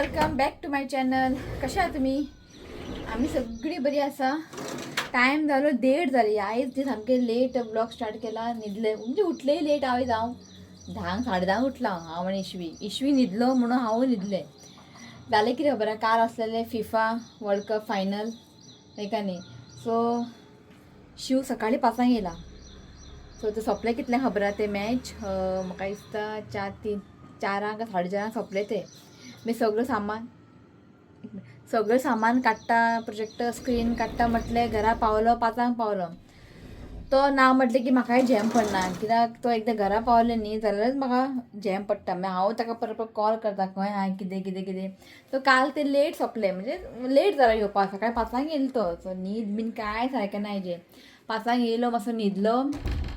Welcome back to my channel. कशा आहात तुमी? आमी सगळीं बरी आसा. टायम जालो 1:30 जाली. आयज ती सामकें लेट ब्लॉग स्टार्ट केला. न्हिदले म्हणजे उठलेय लेट. हांव हांव 10क 10:30 उठलां हांव आनी इशवी. इशवी न्हिदलो म्हणून हांवूय न्हिदलें. जालें कितें खबर आहा, काल आसलेलें फिफा वर्ल्ड कप फायनल एका न्ही. सो शिव सकाळीं 5क येयला. सो ते सोंपले कितल्यांक खबर आहा ते मॅच? म्हाका दिसता 4 3 4क 4:30 सोंपले ते. मागीर सगळें सामान सगळें सामान काडटा, प्रोजेक्टर स्क्रीन काडटा म्हटलें घरा पावलो 5क पावलो. तो ना म्हटलें की म्हाकाय झेम पडना, कित्याक तो एकदां घरा पावले न्ही जाल्यारच म्हाका झेम पडटा. मागीर हांव ताका परत परत कॉल करता, खंय आहा, कितें कितें कितें. सो काल ते लेट सोंपले, म्हणजे लेट जालो येवपाक. सकाळी 5क येयलो तो. सो न्हीद बीन कांय सारकें ना हेजें. 5क येयलो, मातसो न्हिदलो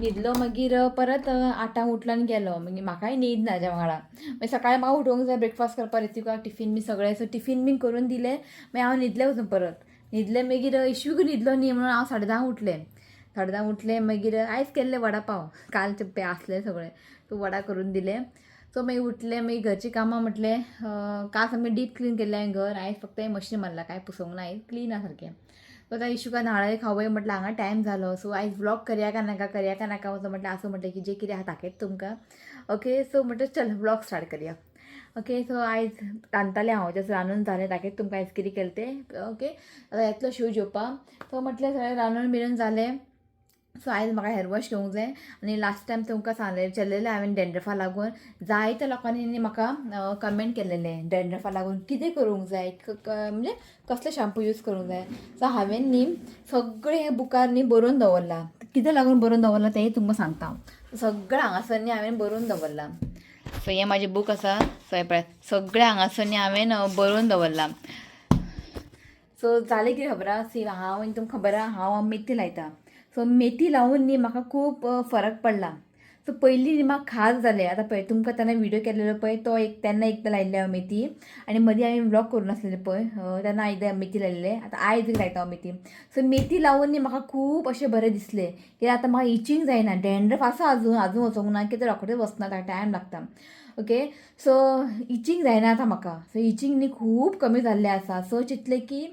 न्हिदलो, मागीर परत 8क उठलो आनी गेलो. मागीर म्हाकाय न्हीद ना हेज्या वांगडा. मागीर सकाळीं म्हाका उठोवंक जाय ब्रेकफास्ट करपाक, रितिकाक टिफीन बी सगळें. सो टिफीन बीन करून दिलें, मागीर हांव न्हिदलें वचून परत न्हिदलें. मागीर इशवीक न्हिदलो न्ही म्हणून हांव 10:30 उठलें. 10:30 उठलें, मागीर आयज केल्ले वडा पाव, कालचे पे आसले सगळे, सो वडा करून दिले. सो मागीर उठलें, मागीर घरचीं कामां म्हटलें. काल सामकें डीप क्लीन केल्लें हांवें घर. आयज फक्त हांवें मशीन मारलां, कांय पुसोंक ना, आयज क्लीन आहा सारकें. सो आतां इशुका न्हाणय खावय म्हटलें हांगा टायम जालो. सो आयज व्लॉग करया काय नाका, करया काय नाका. सो म्हटलें आसूं, म्हटलें की जें कितें आहा दाखयता तुमकां. ओके, सो म्हटलें चल व्लॉग स्टार्ट करया. ओके, सो आयज रांदतालें हांव, जस्ट रांदून जालें. दाखयता तुमकां आयज कितें केलें तें. ओके, आतां येतलो शिव जेवपाक. सो म्हटलें सगळें रांदून बिरून जालें. सो आयज म्हाका हेर वॉश घेवंक जाय. आनी लास्ट टायम तुमकां सांगलें विचारलेलें हांवें डॅन्ड्रफा लागून जायत्या लोकांनी न्ही म्हाका कमेंट केलेलें, डॅन्ड्रफा लागून कितें करूंक जाय, म्हणजे कसले शॅम्पू यूज करूंक जाय. सो हांवें न्ही सगळें हें बुकार न्ही बरोवन दवरलां. कितें लागून बरोवन दवरलां तेंय तुमकां सांगता हांव. सगळें हांगासर न्ही हांवें बरोवन दवरलां. सो हें म्हाजें बूक आसा. सो हें पळय, सगळें हांगासर न्ही हांवें बरोवन दवरलां. सो जालें कितें खबर आहा, सी हांव आनी तुमकां खबर आहा, हांव मेथी लायता. सो मेथी लावन न्ही म्हाका खूब फरक पडला. सो पयलीं न्ही म्हाका खाज जालें. आतां पळय तुमकां तेन्ना व्हिडियो केलेलो पळय तो एक, तेन्ना एकदां लायिल्लें हांव मेथी आनी मदीं हांवें व्लॉग करूं नासलेले पळय, तेन्ना एकदां मेथी लायिल्लें. आतां आयज लायता हांव मेथी. सो मेथी लावन न्ही म्हाका खूब अशें बरें दिसलें, कित्याक आतां म्हाका इचींग जायना. डॅन्ड्रफ आसा अजून, अजून वचोंक ना, कित्याक रोखडें वचना, ताका टायम लागता. ओके, सो इचींग जायना आतां म्हाका. सो इचींग न्ही खूब कमी जाल्लें आसा. सो चिंतलें की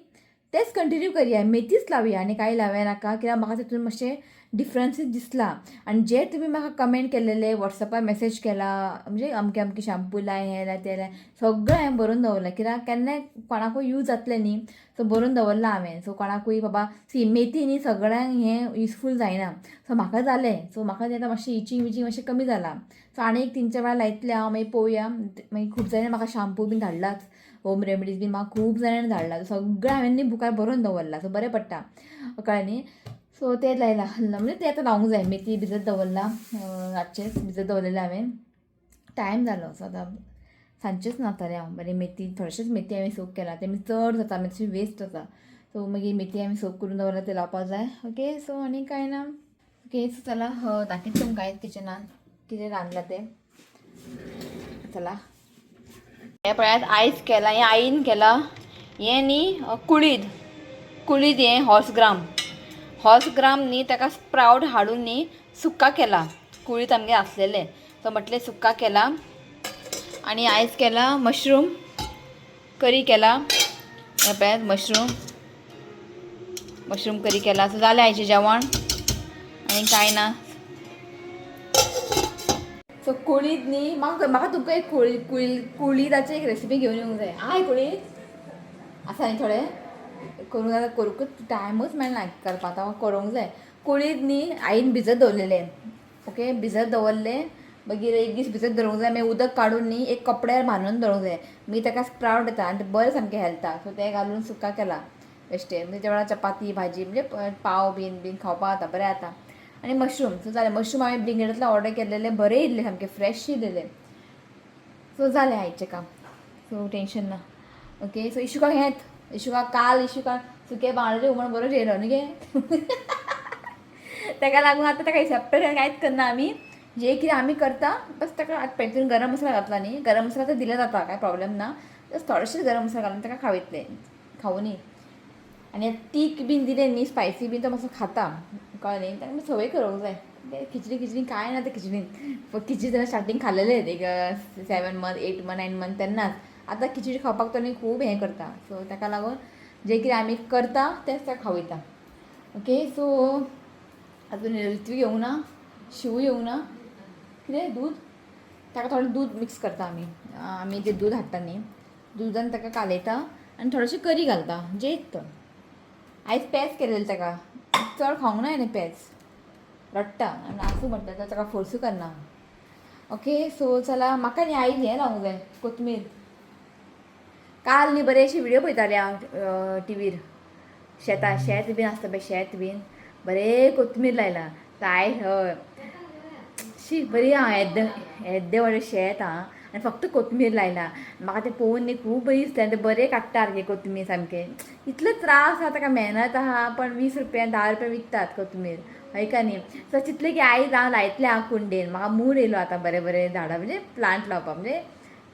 तेंच कंटिन्यू करया, मेथीच लावया आनी कांय लावया नाका, कित्याक म्हाका तितून मातशें डिफरन्सूच दिसला. आनी जे तुमी म्हाका कमेंट केलेले, वॉट्सॅपार मॅसेज केला, म्हणजे अमके अमके शॅम्पू लाय, हें लाय, तें लाय, सगळें हांवें बरोवन दवरलां, कित्याक केन्नाय कोणाकूय यूज जातलें न्ही. सो बरोवन दवरलां हांवें. सो कोणाकूय बाबा सी मेथी न्ही सगळ्यांक हें युजफूल जायना. सो म्हाका जालें. सो म्हाका आतां मातशें इचींग विचींग मातशें कमी जालां. सो आनी एक 3-4 वेळा लायतलें हांव, मागीर पळोवया. मागीर खूब जाणांनी म्हाका शॅम्पू बीन धाडलाच, होम रेमेडीज बीन म्हाका खूब जाणांनी धाडला. सगळें हांवें न्ही बुकार बरोवन दवरलां. सो बरें पडटा, कळ्ळें न्ही. सो तें लायलां, म्हणजे तें आतां लावंक जाय. मेथी भिजत दवरलां, रातचेंच भिजत दवरलेलें हांवें. टायम जालो. सो आतां सांजचेंच न्हातालें हांव. बरें मेथी थोडेशेंच मेथी हांवें सोक केला, तें चड जाता, मातशें वेस्ट जाता. सो मागीर मेथी हांवें सोक करून दवरला, तें लावपाक जाय. ओके, सो आनी कांय ना. ओके, सो चला दाखयता तुमकां आयज किचनान कितें रांदलां तें. चला, हें पळयात, आयज केलां हें, आईन केलां हें न्ही कुळीद. कुळीद हें हॉर्स ग्राम, हॉर्स ग्राम न्ही ताका स्प्रावट हाडून न्ही सुक्का केला. कुळीद आमगे आसलेलें, सो म्हटलें सुक्का केला. आनी आयज केला मशरूम करी केला. हें पळयात, मशरूम मशरूम करी केला. सो जालें आयचें जेवण, आनी कांय ना. सो कुळीद न्ही म्हाका म्हाका तुमकां एक कुळी कुळी कुळीदाची एक रेसिपी घेवन येवंक जाय. आहाय कुळीद आसा न्ही थोडे करूंक जाल्यार, करूंकच टायमूच मेळना करपाक. आतां करूंक जाय कुळीद न्ही. आईन भिजत दवरलेलें. ओके, भिजत दवरलें, मागीर एक दीस भिजत दवरूंक जाय. मागीर उदक काडून न्ही एक कपड्यार बांदून दवरूंक जाय. मागीर ताका स्प्रावट येता आनी तें बरें सामकें हेल्थाक. सो तें घालून सुका केला बेश्टें. म्हणजे त्या वेळार चपाती भाजी, म्हणजे पाव बीन बीन खावपाक जाता, बरें जाता. आनी मशरूम. सो जालें. मशरूम हांवें ब्लिंकिटांतल्यान ऑर्डर केलेले, बरें येयल्ले, सामके फ्रेश येयलेले. सो जालें आयचें काम. सो टेंशन ना. ओके, सो इशुका हेंत इशुका काल इशुका सुके बांगड्याचें हुमण बरो जेयलो न्ही गे. ताका लागून आतां ताका सेपरेट कांयच करना आमी. जे कितें आमी करता बस ताका आतां पेटून गरम मसाला घातला न्ही, गरम मसाला तर दिले जाता, कांय प्रॉब्लेम ना. जस्ट थोडेशें गरम मसाला घालून ताका खावयतलें, खावुनी. आनी तीख बीन दिलें न्ही, स्पायसी बीन, तो मातसो खाता, कळ्ळें न्ही. ताका संवय करूंक जाय. ते खिचडी खिचडी कांय ना. ते खिचडीन खिचडी तेन्ना स्टार्टींग खाल्लेले एक 7 month, 8 month, 9 month तेन्नाच. आतां खिचडी खावपाक तो न्ही खूब हें करता. सो ताका लागून जें कितें आमी करता तेंच ताका खावयता. ओके सो अजून ऋत्विक येवंक ना, शिवू येवंक ना. कितें दूद ताका थोडें दूद मिक्स करता आमी. आमी जें दूद हाडटा न्ही दुदान ताका कालयता आनी थोडेशें करी घालता जेयत तो. आयज पेज केलेलें ताका, चड खावंक ना न्ही पेज, रडटा आनी आसूं म्हटलें तर ताका फोर्सूय करना. ओके सो चला म्हाका न्ही आयज हें लावंक जाय कोथमीर. काल न्ही बरें अशें व्हिडियो पळयतालें हांव टिवीर, शेतां शेत बीन आसता पळय शेत बीन बरें कोथमीर लायलां. आयज हय शी बरी आं येद्दें येद्दें व्हडलें शेत आं आनी फक्त कोथमीर लायला. म्हाका तें पळोवन न्ही खूब बरी दिसलें. आनी तें बरें काडटा सारकें कोथमीर सामकें. इतलो त्रास आहा ताका, मेहनत आहा, पण 20 रुपया 10 रुपया विकतात कोथमीर, हय का न्ही. सो चिंतलें की आयज हांव लायतलें हांव कुंडेन. म्हाका मूड येयलो आतां बरें बरें झाडां म्हणजे प्लांट लावपाक, म्हणजे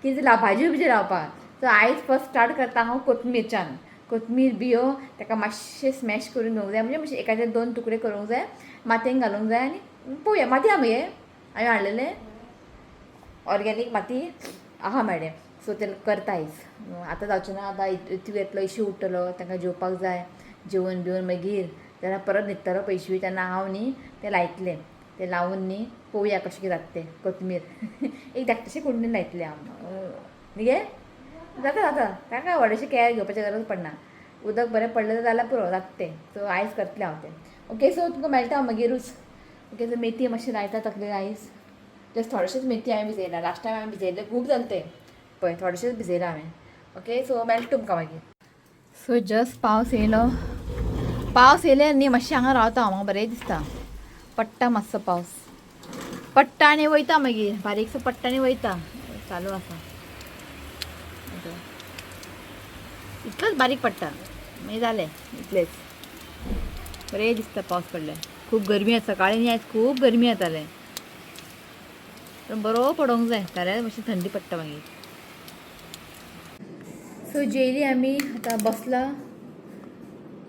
कितें लाव भाजी बिजी लावपाक. सो आयज फर्स्ट स्टार्ट करता हांव कोथमीरच्यान. कोथमीर बियो ताका मातशें स्मॅश करून घेवंक जाय, म्हणजे मातशें एकाचे 2 तुकडे करूंक जाय, मातयेन घालूंक जाय. आनी पळोवया माती आहा मगे हांवें हाडलेलें ऑर्गेनीक माती आहा मॅडम. सो ते करता आयज. आतां जावचें ना, आतां इतू येतलो इशू उठ्ठलो, तांकां जेवपाक जाय. जेवन बिवन मागीर तेन्ना परत न्हिदतलो पयशे तेन्ना हांव न्ही तें लायतलें. तें लावन न्ही पळोवया कशें कितें जाता तें कोथमीर. एक धाकटेशें कुंडेन लायतलें हांव न्ही गे, जाता जाता ताका व्हडलेशें कॅर घेवपाची गरज पडना. उदक बरें पडलें जाल्यार पुरो जाता तें. सो आयज करतलें हांव तें. ओके सो तुमकां मेळटा हांव मागीरूच. ओके सो मेथी मातशी लायता तकलेर आयज. जस्ट थोडेशेंच मेथी हांवें भिजयला. लास्ट टायम हांवें भिजयल्लें खूब जालें तें, पळय थोडेशेंच भिजयलां हांवें. ओके सो मेळटा तुमकां मागीर. सो जस्ट पावस येयलो, पावस येयले न्ही मातशें हांगा रावता हांव, म्हाका बरें दिसता. पडटा मातसो पावस, पडटा आनी वयता मागीर, बारीकसो पडटा आनी वयता, चालू आसा. इतलोच बारीक पडटा मागीर जालें इतलेंच. बरें दिसता पावस पडल्यार. खूब गरमी आसा सकाळीं न्ही आयज खूब गरमी जातालें, पूण बरो पडोंक जाय जाल्यार मातशी थंडी पडटा मागीर. सो जेयली आमी, आतां बसला.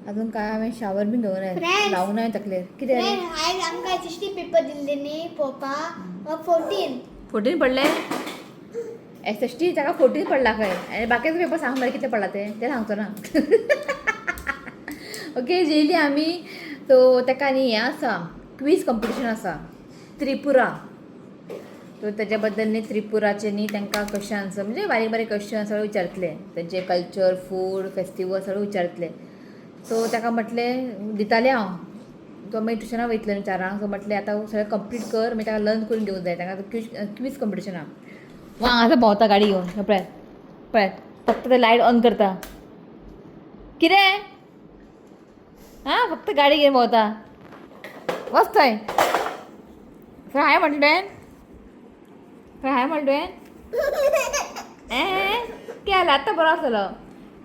अजून काय हांवें शावर बीन घेवंक ना, लावंक ना तकलेर. कितें आयज आमकां एसएसटी पेपर दिल्ले न्ही पळोवपाक, 14 14 पडले एसएसटी ताका 14 पडला खंय. आनी बाकीचे पेपर सांग मरे कितले पडला ते, ते सांगचो ना. ओके जेयली आमी. सो ताका न्ही हें आसा क्वीज कंपिटिशन आसा त्रिपुरा. सो ताच्या बद्दल न्ही त्रिपुराचे न्ही तांकां क्वेश्चन्स म्हणजे बारीक बारीक क्वेश्चन सगळे विचारतले, तेंचे कल्चर फूड फेस्टिवल सगळें विचारतले. सो ताका म्हटलें दितालें हांव, तो मागीर ट्युशनाक वयतलो न्ही 4 सो म्हटलें आतां सगळें कंप्लीट कर, मागीर ताका लर्न करून घेवंक जाय. ताका क्वीज कंपिटिशन आहा. वा हांगासर भोंवता गाडी घेवन, पळयात पळयात, फक्त ते लायट ऑन करता कितें आं, फक्त गाडी घेवन भोंवता. वच थंय थंय हांवें म्हटलें तुवें, थंय हांवें म्हणलें तुवें ए केलें आतां बरो आसतलो.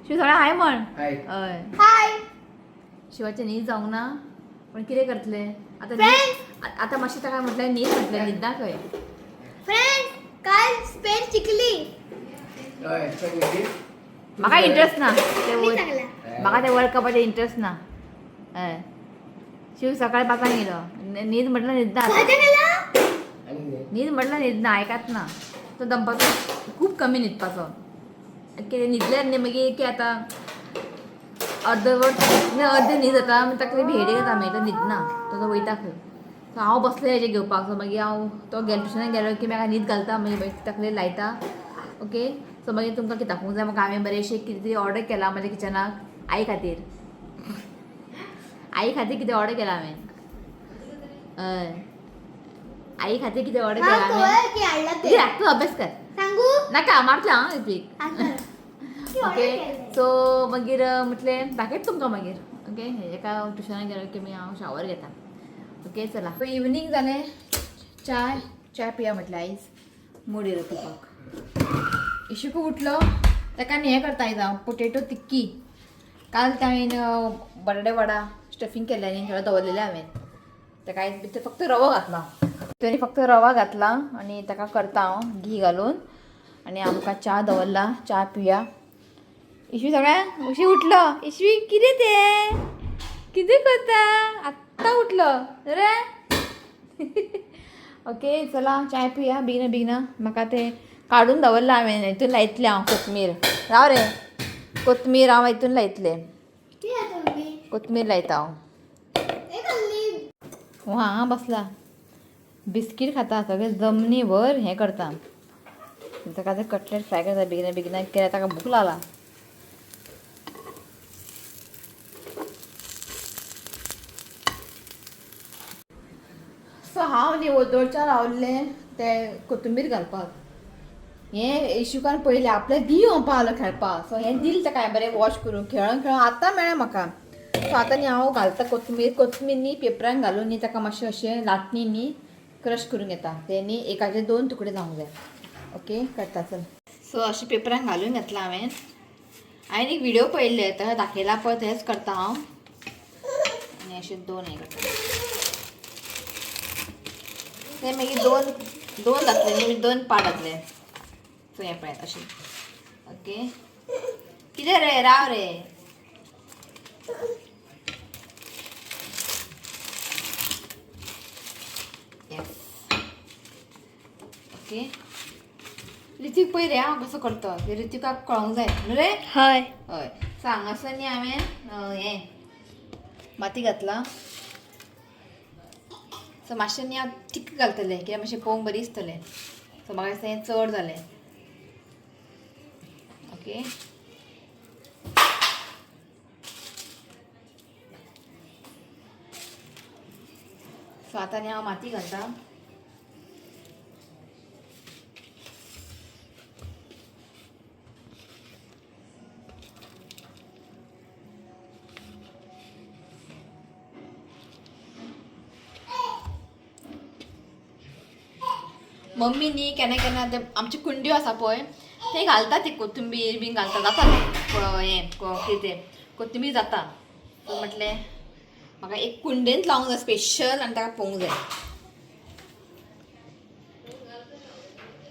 शिव सगळें हाय म्हण. हय हाय. शिवाचें न्हीद जावंक ना, पण कितें करतलें आतां. आतां मातशें ताका म्हटलें न्हीद, म्हटलें न्हिदना खंय. फ्रेंड्स काल स्पेन जिंकली. म्हाका इंट्रस्ट ना ते, म्हाका ते वर्ल्ड कपाचे इंट्रस्ट ना. हय शिव सकाळी 5 गेलो, न्हीद म्हटलं न्हिदना, न्हीद म्हटलं न्हिदना, आयकात ना. तो दनपारचो खूब कमी न्हिदपाचो, कितें न्हिदल्यार न्ही मागीर की आतां अर्दवट अर्दे न्हीद जाता, मागीर ताका भेडी जाता, मागीर तो न्हिदना, तो वयता खंय. सो हांव बसलें हेजें घेवपाक. सो मागीर हांव तो गेलो ट्युशनाक गेलो की म्हाका न्हीद घालता, मागीर तकलेर लायता. ओके सो मागीर तुमकां कितें दाखोवंक जाय म्हाका, हांवें बरेंशें कितें तरी ऑर्डर केलां म्हाज्या किचनाक आई खातीर, आई खातीर कितें ऑर्डर केलां हांवें. हय आई खातीर कितें ऑर्डर केलां हांवें. तूं अभ्यास कर सांगू नाका, मारतलें हांव रिपीक. ओके सो मागीर म्हटलें दाखयता तुमकां मागीर. ओके हेका ट्युशनाक गेलो की मागीर हांव शावर घेता. ओके चला इवनींग जालें, चाय चाय पिया म्हटलें आयज मूड येयलो पिवपाक. इशुकू उठलो, ताका न्ही हें करता आयज हांव पोटेटो तिक्की. काल हांवें बटाटे वडा स्टफींग केल्लें न्ही, थोडो दवरलेलें हांवें, ताका आयज भितर फक्त रवो घातला. तेणी फक्त रवा घातला आनी ताका करता हांव घी घालून. आनी आमकां च्या दवरला, च्या पिया. इशवी सगळ्या उशी उठलो. इशवी कितें तें कितें करता, आत्तां उठलो रे. ओके चला चाय पिया बेगिना बेगिना. म्हाका तें काडून दवरला हांवें, हितून लायतलें हांव कोथमीर. राव रे, कोथमीर हांव हितून लायतलें. कोथमीर लायता हांव. हो हांगा बसला बिस्कीट खाता, सगळें जमनी भर हें करता. ताका आतां कटलेट फ्राय करता बेगिना बेगिना, कित्याक ताका भूक लागला. सो हांव न्ही वोदोळच्या रावल्लें तें कोथंबीर घालपाक. हें इशुकान पयलें आपल्याक दी म्हणपा आलो खेळपाक. सो हें दिलें ताका हांवें बरें वॉश करून, खेळोन खेळोन आतां मेळ्ळें म्हाका. सो आतां न्ही हांव घालता कोथमीर. कोथमीर न्ही पेपरान घालून न्ही ताका मातशें अशें लाटणी न्ही क्रश करून घेता. तें न्ही एकाचे दोन तुकडे जावंक जाय. ओके, करता चल. सो अशें पेपरान घालून घेतलां हांवें. हांवें एक व्हिडियो पळयल्ले, ताका दाखयला पळय, तेंच करता हांव. आनी अशें दोन हें करता, ते मागीर दोन दोन जातले न्ही, मागीर दोन पार्ट जातले. सो हें पळयात अशें. ओके, कितें रे, राव रे. येस, ओके. ऋतिक पळय रे हांव कसो करता ते, ऋतिकाक कळोंक जाय न्हू रे. हय. हय. सो हांगासर न्ही हांवें हें माती घातला. सो मातशें न्ही हांव थिक्क घालतलें, कित्याक मातशें पळोवंक बरी दिसतलें. सो म्हाका दिसता हें चड जालें. ओके, सो आतां न्ही हांव माती घालता. मम्मी न्ही केन्ना केन्ना ते आमची कुंड्यो आसा पळय ते घालता, ती कोथंबीर बीन घालता, जाता हें कितें तें कोथंबीर जाता. सो म्हटलें म्हाका एक कुंडेंत लावंक जाय स्पेशल आनी ताका पळोवंक जाय.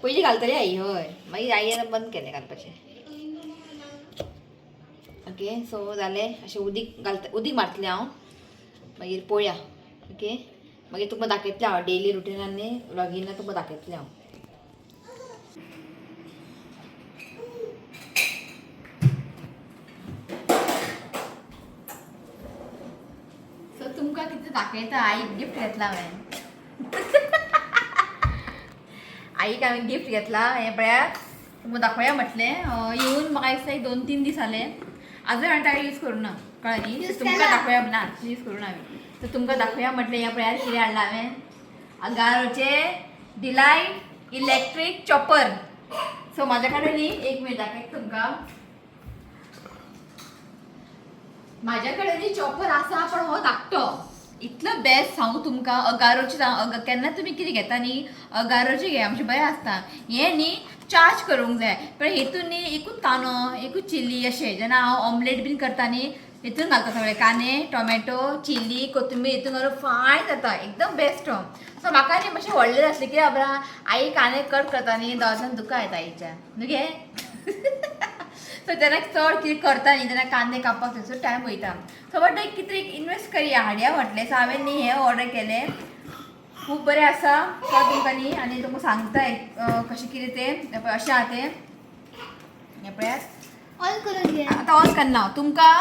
पयलीं घालतली आई, हय, मागीर आई आतां बंद केलें घालपाचें. ओके, सो जालें. अशें उदीक घालता, उदीक मारतलें हांव, मागीर पळोवया. ओके, मागीर तुमकां दाखयतलें हांव डेली रुटीन आनी व्लॉगीन तुमकां दाखयतलें हांव. सो तुमकां कितें दाखयता, आईक गिफ्ट घेतला हांवें. आईक हांवें गिफ्ट घेतला, हें पळयात, तुमकां दाखोवया म्हटलें. येवन म्हाका दिसता एक 2-3 दीस जाले, आजून हांवें ताका यूज करूं ना, कळ्ळें न्ही. Use तुमकां केला. दाखोवया ना, यूज करूं ना हांवें. सो तुमकां दाखोवया म्हटलें. हें पळयात कितें हाडलां हांवें, अगारोचे डिलायट इलेक्ट्रीक चॉपर. सो म्हाज्या कडेन न्ही, एक मिनट दाखयता तुमकां. म्हाज्या कडेन न्ही चॉपर आसा, पण हो धाकटो. इतलो बेस्ट सांगू तुमकां, अगारोची. केन्ना तुमी कितें घेता न्ही, अगारोची घे, आमचें बरें आसता. हें न्ही चार्ज करूंक जाय, पण हितून न्ही एकूच कांदो एकूच चिली अशें जेन्ना हांव ऑमलेट बीन करता न्ही हितून घालता सगळें, कांदे टोमॅटो चिली कोथंबीर हितून घालून फायन जाता, एकदम बेस्ट. सो म्हाका न्ही मातशें व्हडलें जातलें, कित्याक खबर आहा, आई कांदे कट करता न्ही दोळ्यान दुकां येता आईच्या न्हू गे. सो तेन्ना चड कितें करता न्ही तेन्ना कांदे कापपाक थंयसर टायम वयता. सो बट एक कितें एक इनवेस्ट करया, हाडया म्हटलें. सो हांवें न्ही हें ऑर्डर केलें, खूब बरें आसा. कळ्ळें तुमकां न्ही, आनी तुमकां सांगता एक कशें कितें तें. हें पळय अशें आहा तें, हें पळयात. ऑन करून घे. आतां ऑन करना हांव. तुमकां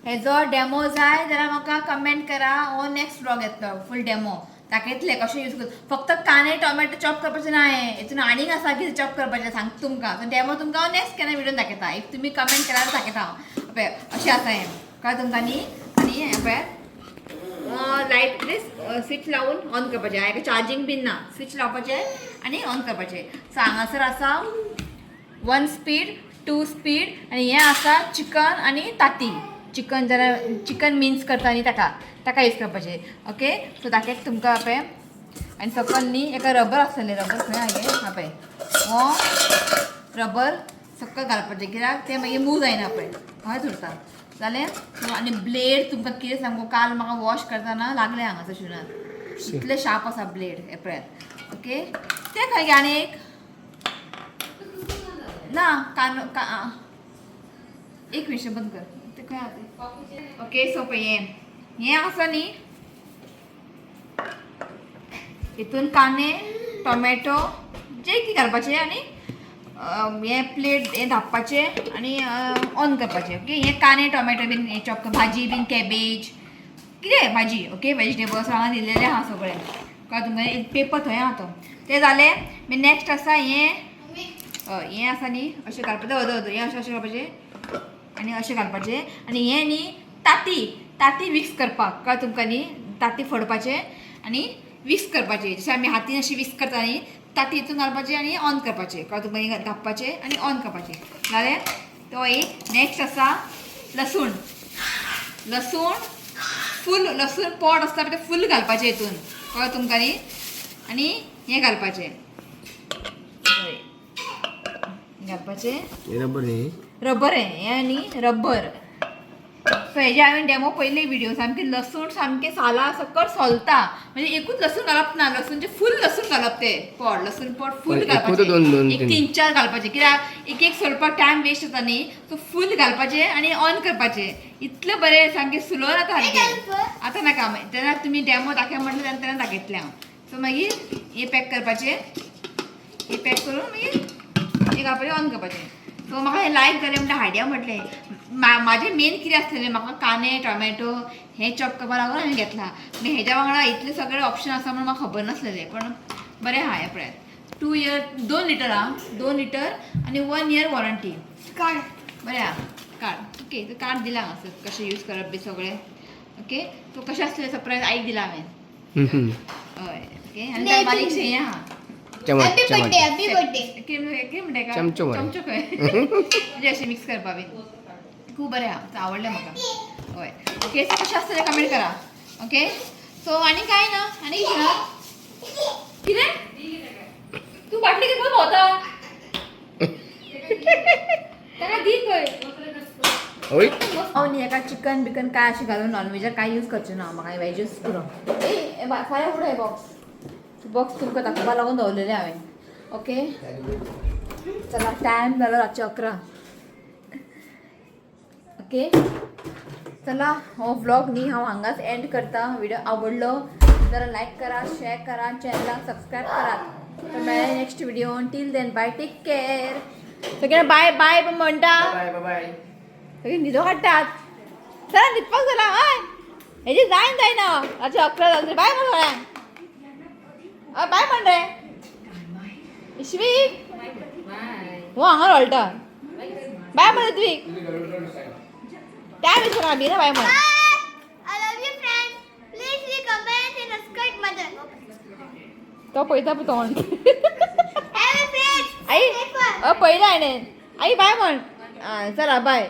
हेजो डेमो जाय जाल्यार म्हाका कमेंट करा, हो नेक्स्ट व्लॉग येतलो फूल डेमो दाखयतलें कशें यूज कर. फक्त कांदे टोमॅटो चॉप करपाचें ना, हें हितून आनीक आसा कितें चॉप करपाचें सांगता तुमकां. सो डेमो तुमकां हांव नेक्स्ट केन्ना व्हिडियोन दाखयता, if तुमी कमेंट केल्यार दाखयता हांव. पळय अशें आसा हें, कळ्ळें तुमकां न्ही. आनी हें पळयात, लायट स्विच लावन ऑन करपाचें, हाका चार्जींग बीन ना, स्विच लावपाचें आनी ऑन करपाचें. सो हांगासर आसा 1 स्पीड 2 स्पीड, आनी हें आसा चिकन आनी ताती. चिकन जाल्यार चिकन मिन्स करता न्ही ताका, ताका यूज करपाचें. ओके, सो दाखयता तुमकां पळय. आनी सकयल न्ही एका रबर आसतलें, रबर खंय आहा गे, हा पळय हो रबर सकयल घालपाचें, कित्याक तें मागीर मूव जायना पळय, हयच उरता. जालें. सो आनी ब्लेड तुमकां कितें सांगू, काल म्हाका वॉश करतना लागलें हांगासर शुनान, इतलें शार्प आसा ब्लेड, हें पळयात. ओके, तें खंय गे आनी एक ना कानो का, एक मिनट बंद कर, तें खंय आहा तें. ओके, सो पळय हें हें आसा न्ही, हितून कांदे टोमॅटो जे कितें घालपाचें आनी हें प्लेट हें धापपाचें आनी ऑन करपाचें. ओके, हें कांदे टोमॅटो बीन हें चॉप, भाजी बीन कॅबेज कितें भाजी, ओके, वेजिटेबल्स हांगा दिल्लेलें आहा सगळें. कळ्ळें तुमकां? एक पेपर थंय आहा तो. तें जालें. मागीर नॅक्स्ट आसा हें. हय, हें आसा न्ही, अशें घालपाचें. हय हय, हें अशें अशें घालपाचें आनी अशें घालपाचें. आनी हें न्ही ताती, ताती मिक्स करपाक. कळ्ळें तुमकां न्ही? ताती फोडपाचें आनी विक्स करपाचें. जशें आमी हातीन अशें विक्स करता न्ही, ताती हितून घालपाचें आनी ऑन करपाचें. कळ्ळें तुमकां न्ही? धापपाचें आनी ऑन करपाचें. जालें. तो एक. नॅक्स्ट आसा लसूण. लसूण फूल, लसूण पोट आसता पळय तें फूल घालपाचें हितून. कळ्ळें तुमकां न्ही? आनी हें घालपाचें. हय, घालपाचें. हे रबर न्ही? रबर हें. हें न्ही रबर. सो हेजे हांवें डेमो पयले व्हिडियो. सामकें लसूण सामकें साला सकट सोलता. म्हणजे एकूच लसूण घालप ना, लसूणचें फूल लसूण घालप तें पोट, लसूण पोट फूल पण एकूच घालपाचें. दोन दोन एक तीन. तीन चार घालपाचें, कित्याक एक एक सोलपाक टायम वेस्ट जाता न्ही. सो फूल घालपाचें आनी ऑन करपाचें. इतलें बरें सामकें स्लो जाता सारकें. आतां नाका, तेन्ना तुमी डेमो दाखय म्हटलें तेन्ना तेन्ना दाखयतलें हांव. सो मागीर हें पॅक करपाचें, हें पॅक करून मागीर हें घालपाचें, ऑन करपाचें. सो म्हाका हें लायक जालें म्हणटा हाडया म्हटलें. म्हाजें मेन कितें आसलेलें, म्हाका कांदे टोमॅटो हें चॉप करपा लागून हांवें घेतलां. आनी हेज्या वांगडा इतले सगळे ऑप्शन आसा म्हणून म्हाका खबर नासलेलें, पण बरें आहा. हें पळयात, 2 इयर, 2 लिटर आहा, 2 लिटर आनी 1 इयर वॉरंटी. काड. बरें आहा. कार्ड, ओके, तो कार्ड दिला हांगासर कशें यूज करप बी सगळें. ओके, सो कशें आसलें सरप्रायज आईक दिला हांवें. हय, ओके. आनी नाही, बारीकशें हें आहा. चमच. हॅपी चमच. Birthday, happy birthday. कितें कितें म्हणटा? चमचो मरे. चमचो खंय. म्हणजे अशें मिक्स करपा बीन खूब बरें आहा. आवडलें म्हाका. हय, ओके. सो कशें आसतलें कमेंट करा. ओके, सो आनी कांय ना. आनी कितें ना? कितें तूं बाटली कितें भोंवता? ताका दी खंय. ओय. हांव न्ही हेका चिकन बिकन काय अशें घालून नॉनव्हेजाक काय यूज करचें ना. म्हाका वेजूच पुरो. ए फाल्यां फुडें बॉक्स, बॉक्स तुमकां दाखोवपा लागून दवरलेलें हांवें. ओके, चला, टायम जालो रातचे 11. ओके, चला, हो व्लॉग न्ही हांव हांगाच एंड करता. व्हिडिओ आवडलो जाल्यार लायक करा, शेअर करा, चॅनलाक सबस्क्रायब करात. तर मेळया next video. Till then, bye, take care सगळ्यांना. बाय बाय म्हणटा. बाय बाय. सगळी न्हिदो काडटात. चला, न्हिदपाक चला. हय, हेजी जायन जायना. रातचे 11 जाले. बाय म्हण सगळ्यांक. हय, बाय म्हण रे इश्वीक. हो हांगा रळटा. बाय म्हण ऋत्वीक. टायम विसर आमी ना. बाय म्हण. I love you friends. Please like, comment and subscribe mother. तो पळयता पळय तोंड. Have a friends. आई, अ पळयला हाणें. आई, बाय म्हण. आं, चला, बाय.